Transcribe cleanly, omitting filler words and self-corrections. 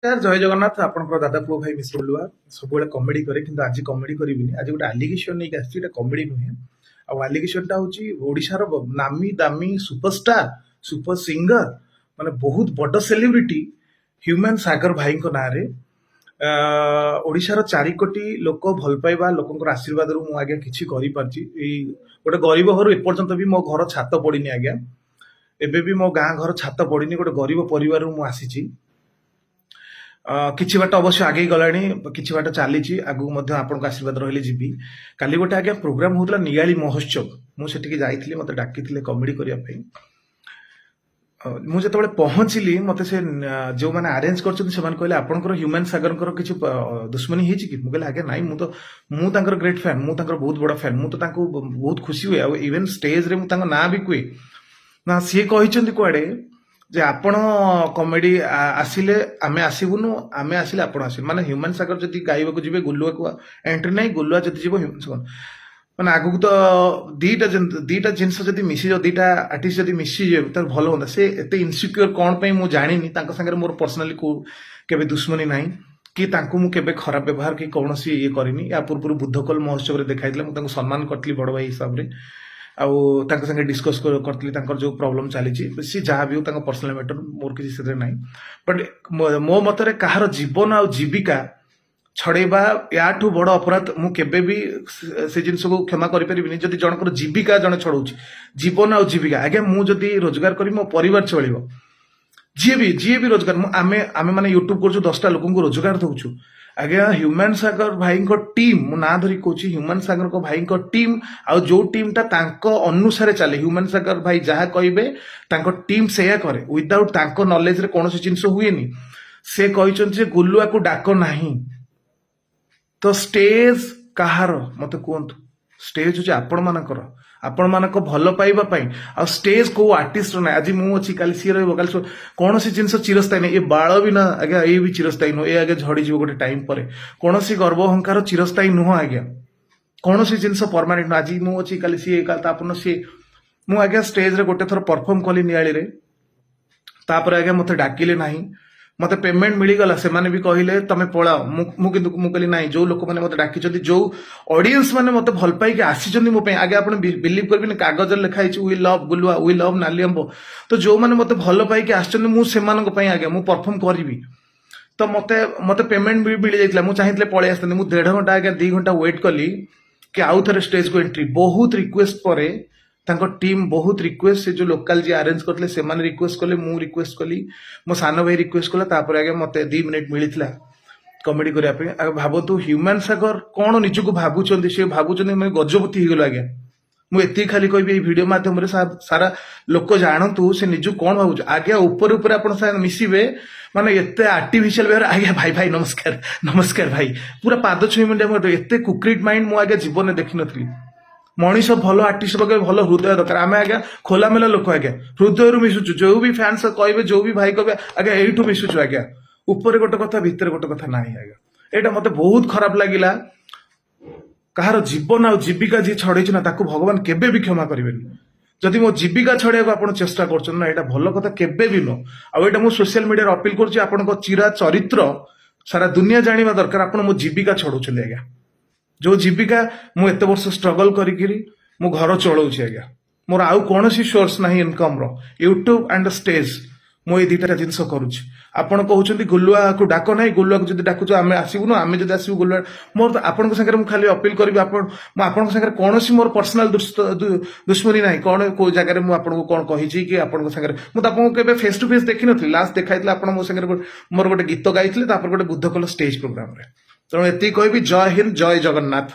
ନମସ୍କାର, ଜୟ ଜଗନ୍ନାଥ। ଆପଣଙ୍କର ଦାଦା ପୁଅ ଭାଇ ମିଶ୍ର ଗୁଲୁଆ ସବୁବେଳେ କମେଡି କରେ, କିନ୍ତୁ ଆଜି କମେଡି କରିବିନି। ଆଜି ଗୋଟେ ଆଲିଗେସନ ନେଇକି ଆସିଛି। ଏଇଟା କମେଡି ନୁହେଁ। ଆଉ ଆଲିଗେସନଟା ହଉଛି ଓଡିଶାର ନାମୀ ଦାମୀ ସୁପରଷ୍ଟାର, ସୁପର ସିଙ୍ଗର, ମାନେ ବହୁତ ବଡ ସେଲିବ୍ରିଟି ହ୍ୟୁମାନ ସାଗର ଭାଇଙ୍କ ନାଁରେ। ଓଡିଶାର 4 କୋଟି ଲୋକ ଭଲ ପାଇବା, ଲୋକଙ୍କର ଆଶୀର୍ବାଦରୁ ମୁଁ ଆଜ୍ଞା କିଛି କରିପାରିଛି। ଏଇ ଗୋଟେ ଗରିବ ଘରୁ, ଏପର୍ଯ୍ୟନ୍ତ ବି ମୋ ଘର ଛାତ ପଡିନି ଆଜ୍ଞା। ଏବେ ବି ମୋ ଗାଁ ଘର ଛାତ ପଡିନି। ଗୋଟେ ଗରିବ ପରିବାରରୁ ମୁଁ ଆସିଛି। କିଛି ବାଟ ଅବଶ୍ୟ ଆଗେଇ ଗଲାଣି, କିଛି ବାଟ ଚାଲିଛି। ଆଗକୁ ମଧ୍ୟ ଆପଣଙ୍କ ଆଶୀର୍ବାଦ ରହିଲେ ଯିବି। କାଲି ଗୋଟେ ଆଜ୍ଞା ପ୍ରୋଗ୍ରାମ ହଉଥିଲା, ନିଆଳି ମହୋତ୍ସବ। ମୁଁ ସେଠିକି ଯାଇଥିଲି। ମତେ ଡାକିଥିଲେ କମେଡି କରିବା ପାଇଁ। ମୁଁ ଯେତେବେଳେ ପହଞ୍ଚିଲି, ମତେ ସେ ଯୋଉମାନେ ଆରେଞ୍ଜ କରିଛନ୍ତି, ସେମାନେ କହିଲେ, "ଆପଣଙ୍କର ହ୍ୟୁମାନ ସାଗରଙ୍କର କିଛି ଦୁଶ୍ମନୀ ହେଇଛି କି?" ମୁଁ କହିଲି, "ଆଜ୍ଞା ନାଇଁ, ମୁଁ ତାଙ୍କର ଗ୍ରେଟ୍ ଫ୍ୟାନ୍। ମୁଁ ତାଙ୍କର ବହୁତ ବଡ ଫ୍ୟାନ୍। ମୁଁ ତ ତାଙ୍କୁ ବହୁତ ଖୁସି ହୁଏ ଆଉ ଇଭେନ୍ ଷ୍ଟେଜରେ ମୁଁ ତାଙ୍କ ନାଁ ବି କୁହେ।" ନା, ସିଏ କହିଛନ୍ତି କୁଆଡେ ଯେ ଆପଣ କମେଡି ଆସିଲେ ଆମେ ଆସିବୁନୁ, ଆମେ ଆସିଲେ ଆପଣ ଆସିବେ। ମାନେ ହ୍ୟୁମାନ ସାଗର ଯଦି ଗାଇବାକୁ ଯିବେ, ଗୁଲୁଆକୁ ଏଣ୍ଟ୍ରି ନାହିଁ। ଗୁଲୁଆ ଯଦି ଯିବ, ହ୍ୟୁମାନ ସାଗର। ମାନେ ଆଗକୁ ତ ଦିଟା ଜିନିଷ ଯଦି ମିଶିଯିବ, ଦିଟା ଆର୍ଟିଷ୍ଟ ଯଦି ମିଶିଯିବେ, ତାହେଲେ ଭଲ ହୁଅନ୍ତା। ସେ ଏତେ ଇନସିକ୍ୟୁର କ'ଣ ପାଇଁ ମୁଁ ଜାଣିନି। ତାଙ୍କ ସାଙ୍ଗରେ ମୋର ପର୍ସନାଲି କୋଉ କେବେ ଦୁଶ୍ମନୀ ନାହିଁ କି ତାଙ୍କୁ ମୁଁ କେବେ ଖରାପ ବ୍ୟବହାର କି କୌଣସି ଇଏ କରିନି। ୟା ପୂର୍ବରୁ ବୁଦ୍ଧକୋଲ ମହୋତ୍ସବରେ ଦେଖାଇଥିଲେ, ମୁଁ ତାଙ୍କୁ ସମ୍ମାନ କରିଥିଲି ବଡ ଭାଇ ହିସାବରେ ଆଉ ତାଙ୍କ ସାଙ୍ଗେ ଡିସ୍କସ୍ କରିଥିଲି ତାଙ୍କର ଯୋଉ ପ୍ରୋବ୍ଲେମ ଚାଲିଛି। ସେ ଯାହା ବି ହଉ, ତାଙ୍କ ପର୍ସନାଲ ମ୍ୟାଟର, ମୋର କିଛି ସେଥିରେ ନାହିଁ। ବଟ୍ ମୋ ମତରେ କାହାର ଜୀବନ ଆଉ ଜୀବିକା ଛଡେଇବା ୟାଠୁ ବଡ ଅପରାଧ ମୁଁ କେବେ ବି ସେ ଜିନିଷକୁ କ୍ଷମା କରିପାରିବିନି। ଯଦି ଜଣଙ୍କର ଜୀବିକା ଜଣେ ଛଡଉଛି, ଜୀବନ ଆଉ ଜୀବିକା ଆଜ୍ଞା, ମୁଁ ଯଦି ରୋଜଗାର କରିବି, ମୋ ପରିବାର ଚଳିବ। ଯିଏ ବି ରୋଜଗାର, ମୁଁ ଆମେ ଆମେ ମାନେ ୟୁଟ୍ୟୁବ କରୁଛୁ, 10ଟା ଲୋକଙ୍କୁ ରୋଜଗାର ଦଉଛୁ ଆଜ୍ଞା। ହ୍ୟୁମାନ ସାଗର ଭାଇଙ୍କ ଟିମ୍, ମୁଁ ନାଁ ଧରି କହୁଛି, ହ୍ୟୁମାନ ସାଗରଙ୍କ ଭାଇଙ୍କ ଟିମ୍ ଆଉ ଯୋଉ ଟିମ୍ଟା ତାଙ୍କ ଅନୁସାରେ ଚାଲେ, ହ୍ୟୁମାନ ସାଗର ଭାଇ ଯାହା କହିବେ ତାଙ୍କ ଟିମ୍ ସେଇଆ କରେ। ୱିଦାଉଟ୍ ତାଙ୍କ ନଲେଜରେ କୌଣସି ଜିନିଷ ହୁଏନି। ସେ କହିଛନ୍ତି ଯେ ଗୁଲୁଆକୁ ଡାକ ନାହିଁ। ତ ଷ୍ଟେଜ କାହାର, ମତେ କୁହନ୍ତୁ? ଷ୍ଟେଜ ହଉଛି ଆପଣମାନଙ୍କର, ଆପଣମାନଙ୍କ ଭଲ ପାଇବା ପାଇଁ। ଆଉ ଷ୍ଟେଜ କୋଉ ଆର୍ଟିଷ୍ଟର ନାହିଁ। ଆଜି ମୁଁ ଅଛି, କାଲି ସିଏ ରହିବ, କାଲି କୌଣସି ଜିନିଷ ଚିରସ୍ଥାୟୀ ନାହିଁ। ଏ ବାଳ ବି ନା ଆଜ୍ଞା, ଏ ବି ଚିରସ୍ଥାୟୀ ନୁହଁ। ଏ ଆଜ୍ଞା ଝଡିଯିବ ଗୋଟେ ଟାଇମ ପରେ। କୌଣସି ଗର୍ବ ଅହଙ୍କାର ଚିରସ୍ଥାୟୀ ନୁହଁ ଆଜ୍ଞା। କୌଣସି ଜିନିଷ ପରମାନେଣ୍ଟ ନୁହଁ। ଆଜି ମୁଁ ଅଛି, କାଲି ସିଏ, କାଲି ତାପର ସିଏ। ମୁଁ ଆଜ୍ଞା ଷ୍ଟେଜରେ ଗୋଟେ ଥର ପରଫର୍ମ କଲି ନିଆଳିରେ। ତାପରେ ଆଜ୍ଞା ମତେ ଡାକିଲେ ନାହିଁ। ମତେ ପେମେଣ୍ଟ ମିଳିଗଲା। ସେମାନେ ବି କହିଲେ, "ତମେ ପଳାଅ।" ମୁଁ ମୁଁ କିନ୍ତୁ ମୁଁ କହିଲି, "ନାଇଁ, ଯୋଉ ଲୋକମାନେ ମତେ ଡାକିଛନ୍ତି, ଯୋଉ ଅଡିଏନ୍ସ ମାନେ ମତେ ଭଲ ପାଇକି ଆସିଛନ୍ତି ମୋ ପାଇଁ।" ଆଜ୍ଞା, ଆପଣ ବିଲିଭ କରିବେନି, କାଗଜରେ ଲେଖା ହେଇଛି "we love Gulua, we love ନାଲି ଆମ୍ବ"। ତ ଯୋଉମାନେ ମତେ ଭଲ ପାଇକି ଆସିଛନ୍ତି, ମୁଁ ସେମାନଙ୍କ ପାଇଁ ଆଜ୍ଞା ମୁଁ ପରଫର୍ମ କରିବି। ତ ମତେ ମତେ ପେମେଣ୍ଟ ବି ମିଳିଯାଇଥିଲା। ମୁଁ ଚାହିଁଥିଲେ ପଳେଇ ଆସିଥାନ୍ତି। ମୁଁ ଦେଢ ଘଣ୍ଟା ଆଜ୍ଞା, 2 ଘଣ୍ଟା ୱେଟ୍ କଲି କି ଆଉ ଥରେ ଷ୍ଟେଜକୁ ଏଣ୍ଟ୍ରି। ବହୁତ ରିକ୍ୱେଷ୍ଟ ପରେ, ତାଙ୍କ ଟିମ୍ ବହୁତ ରିକ୍ୱେଷ୍ଟ, ସେ ଯୋଉ ଲୋକାଲ ଯିଏ ଆରେଞ୍ଜ କରିଥିଲେ ସେମାନେ ରିକ୍ୱେଷ୍ଟ କଲେ, ମୁଁ ରିକ୍ୱେଷ୍ଟ କଲି, ମୋ ସାନ ଭାଇ ରିକ୍ୱେଷ୍ଟ କଲା, ତାପରେ ଆଜ୍ଞା ମତେ 2 ମିନିଟ୍ ମିଳିଥିଲା କମେଡି କରିବା ପାଇଁ। ଆଉ ଭାବନ୍ତୁ, ହ୍ୟୁମାନ ସାଗର କଣ ନିଜକୁ ଭାବୁଛନ୍ତି? ସେ ଭାବୁଛନ୍ତି ମାନେ ଗଜପତି ହେଇଗଲୁ ଆଜ୍ଞା। ମୁଁ ଏତିକି ଖାଲି କହିବି ଏଇ ଭିଡିଓ ମାଧ୍ୟମରେ, ସାରା ଲୋକ ଜାଣନ୍ତୁ ସେ ନିଜକୁ କଣ ଭାବୁଛି। ଆଜ୍ଞା, ଉପରେ ଉପରେ ଆପଣ ସାଙ୍ଗେ ମିଶିବେ, ମାନେ ଏତେ ଆର୍ଟିଫିସିଆଲ ବ୍ୟବହାର ଆଜ୍ଞା। "ଭାଇ, ଭାଇ, ନମସ୍କାର, ନମସ୍କାର ଭାଇ", ପୁରା ପାଦ ଛୁଇଁ ମିନିଟ୍। ଏତେ କୁକ୍ରିଟ ମାଇଣ୍ଡ ମୁଁ ଆଜ୍ଞା ଜୀବନରେ ଦେଖିନଥିଲି। ମଣିଷ ଭଲ ଆର୍ଟିଷ୍ଟ ପାଖରେ ଭଲ ହୃଦୟ ଦରକାର। ଆମେ ଆଜ୍ଞା ଖୋଲାମେଲା ଲୋକ ଆଜ୍ଞା, ହୃଦୟରୁ ମିଶୁଛୁ। ଯୋଉ ବି ଫ୍ୟାନ୍ସ କହିବେ, ଯୋଉ ବି ଭାଇ କହିବେ ଆଜ୍ଞା, ଏଇଠୁ ମିଶୁଛୁ ଆଜ୍ଞା। ଉପରେ ଗୋଟେ କଥା, ଭିତରେ ଗୋଟେ କଥା ନାହିଁ ଆଜ୍ଞା। ଏଇଟା ମତେ ବହୁତ ଖରାପ ଲାଗିଲା। କାହାର ଜୀବନ ଆଉ ଜୀବିକା ଯିଏ ଛଡେଇଛି ନା, ତାକୁ ଭଗବାନ କେବେ ବି କ୍ଷମା କରିବେନି। ଯଦି ମୋ ଜୀବିକା ଛଡେଇବାକୁ ଆପଣ ଚେଷ୍ଟା କରୁଛନ୍ତି ନା, ଏଇଟା ଭଲ କଥା କେବେ ବି ନୁହଁ। ଆଉ ଏଇଟା ମୁଁ ସୋସିଆଲ ମିଡିଆରେ ଅପିଲ କରୁଛି। ଆପଣଙ୍କ ଚିରା ଚରିତ୍ର ସାରା ଦୁନିଆ ଜାଣିବା ଦରକାର। ଆପଣ ମୋ ଜୀବିକା ଛଡଉଛନ୍ତି ଆଜ୍ଞା, ଯୋଉ ଜୀବିକା ମୁଁ ଏତେ ବର୍ଷ ଷ୍ଟ୍ରଗଲ କରିକିରି ମୁଁ ଘର ଚଳଉଛି ଆଜ୍ଞା। ମୋର ଆଉ କୌଣସି ସୋର୍ସ ନାହିଁ ଇନକମର। ୟୁଟ୍ୟୁବ ଆଣ୍ଡ ଷ୍ଟେଜ, ମୁଁ ଏଇ ଦିଟା ଜିନିଷ କରୁଛି। ଆପଣ କହୁଛନ୍ତି ଗୁଲୁଆକୁ ଡାକ ନାହିଁ, ଗୁଲୁଆକୁ ଯଦି ଡାକୁଛୁ ଆମେ ଆସିବୁନୁ, ଆମେ ଯଦି ଆସିବୁ ଗୁଲୁଆ। ମୋର ତ ଆପଣଙ୍କ ସାଙ୍ଗରେ ମୁଁ ଖାଲି ଅପିଲ କରିବି, ଆପଣ ମୁଁ ଆପଣଙ୍କ ସାଙ୍ଗରେ କୌଣସି ମୋର ପର୍ସନାଲ ଦୁଶ୍ମନୀ ନାହିଁ। କଣ କୋଉ ଜାଗାରେ ମୁଁ ଆପଣଙ୍କୁ କଣ କହିଛି କି ଆପଣଙ୍କ ସାଙ୍ଗରେ? ମୁଁ ତ ଆପଣଙ୍କୁ କେବେ ଫେସ୍ ଟୁ ଫେସ୍ ଦେଖିନଥିଲି। ଲାଷ୍ଟ ଦେଖାଇଥିଲା ଆପଣ ମୋ ସାଙ୍ଗରେ ମୋର ଗୋଟେ ଗୀତ ଗାଇଥିଲେ, ତାପରେ ଗୋଟେ ବୁଦ୍ଧକୋଲ ଷ୍ଟେଜ ପ୍ରୋଗ୍ରାମରେ। ତେଣୁ ଏତିକି କହିବି, ଜୟ ହିନ୍ଦ, ଜୟ ଜଗନ୍ନାଥ।